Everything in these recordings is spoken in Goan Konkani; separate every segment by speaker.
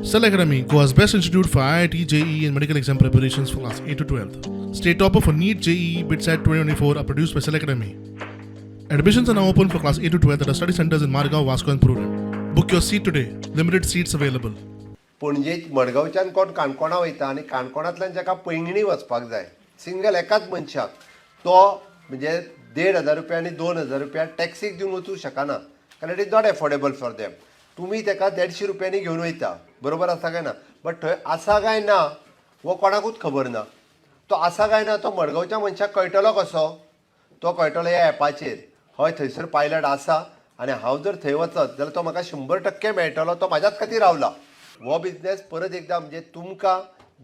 Speaker 1: Cell Academy, Goa's best institute for IIT, JEE, and medical exam preparations for class 8 to 12. State topper for NEET, JEE, BITSAT 2024 are produced by Cell Academy. Admissions are now open for class 8 to 12 at our study centers in Margao, Vasco, and Prudent. Book your seat today. Limited seats available.
Speaker 2: Panaji मडगांवच्यान कोण काणकोणा वयता आनी काणकोणांतल्यान जाका पैंगीणी वचपाक जाय, सिंगल एकाच मनशाक, तो म्हणजे 1500 रुपया आनी 2000 रुपया टॅक्सीक दिवन वचूंक शकना, कारण it is not affordable for them. तुमी ताका 150 रुपयांनी घेवन वयता, बरोबर आसा काय ना? बट थंय आसा काय ना हो कोणाकूच खबर ना. तो आसा काय ना तो मडगांवच्या मनशाक कळटलो कसो? तो कळटलो ह्या एपाचेर. हय, थंयसर पायलट आसा आनी हांव जर थंय वचत जाल्यार तो म्हाका 100% मेळटलो, तो म्हाज्याच खातीर रावला. हो बिजनेस परत एकदां म्हणजे तुमकां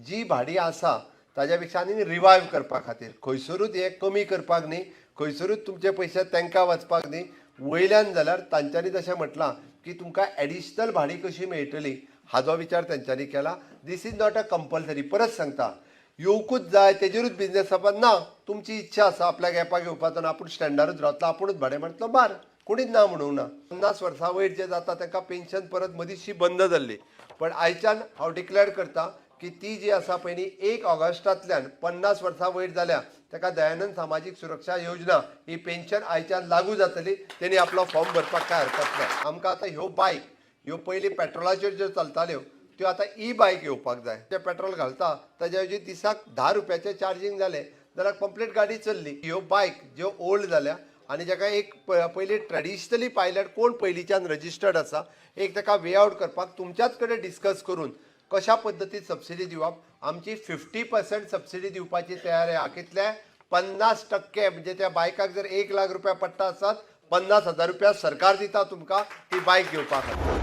Speaker 2: जी भाडी आसा ताज्या पेक्षा आनी रिवायव करपा खातीर, खंयसरूच हें कमी करपाक न्ही, खंयसरूच तुमचे पयशे तांकां वचपाक न्ही. वयल्यान जाल्यार तांच्यांनी जशें म्हटलां की तुमकां एडिशनल भाडी कशी मेळटली हाजो विचार तेंच्यांनी केला. This is not a compulsory. परत सांगता, येवकूच जाय तेजेरूच बिजनेस जावपा ना. तुमची इच्छा आसा आपल्याक एपाक घेवपाचो आनी आपूण स्टँडारूच रावतलो, आपुणूच भाडें मारतलो, मार, कोणीच ना म्हणूंक ना. 50 वर्सां वयर जे जाता तांकां पेन्शन परत मदींचशी बंद जाल्ली, पण आयच्यान हांव डिक्लेअर करता की ती जी आसा पळय न्ही, 1 ऑगस्टांतल्यान 50 वर्सां वयर जाल्या ताका दयानंद सामाजीक सुरक्षा योजना ही पेन्शन आयच्यान लागू जातली. तेणी आपलो फॉर्म भरपाक काय हरकत ना. आमकां आतां ह्यो बायक, ह्यो पयलीं पेट्रोलाचेर ज्यो चलताल्यो त्यो आतां ई बायक येवपाक जाय. ते पेट्रोल घालता ताज्या ऐवजी दिसाक 10 रुपयाचें चार्जींग जालें जाल्यार कंप्लीट गाडी चल्ली. ह्यो बायक ज्यो ओल्ड जाल्या आनी जाका एक पयलीं ट्रेडिशनली पायलट कोण पयलींच्यान रजिस्टर्ड आसा, एक ताका वे आवट करपाक तुमच्याच कडेन डिस्कस करून कशा पद्दतीन सबसिडी दिवप. आमची 50% सबसिडी दिवपाची तयारी आहा. कितले? 50%. म्हणजे त्या बायकाक जर 1 लाख रुपया पडटा आसत, 50,000 रुपया सरकार दिता तुमकां ती बायक घेवपा खातीर.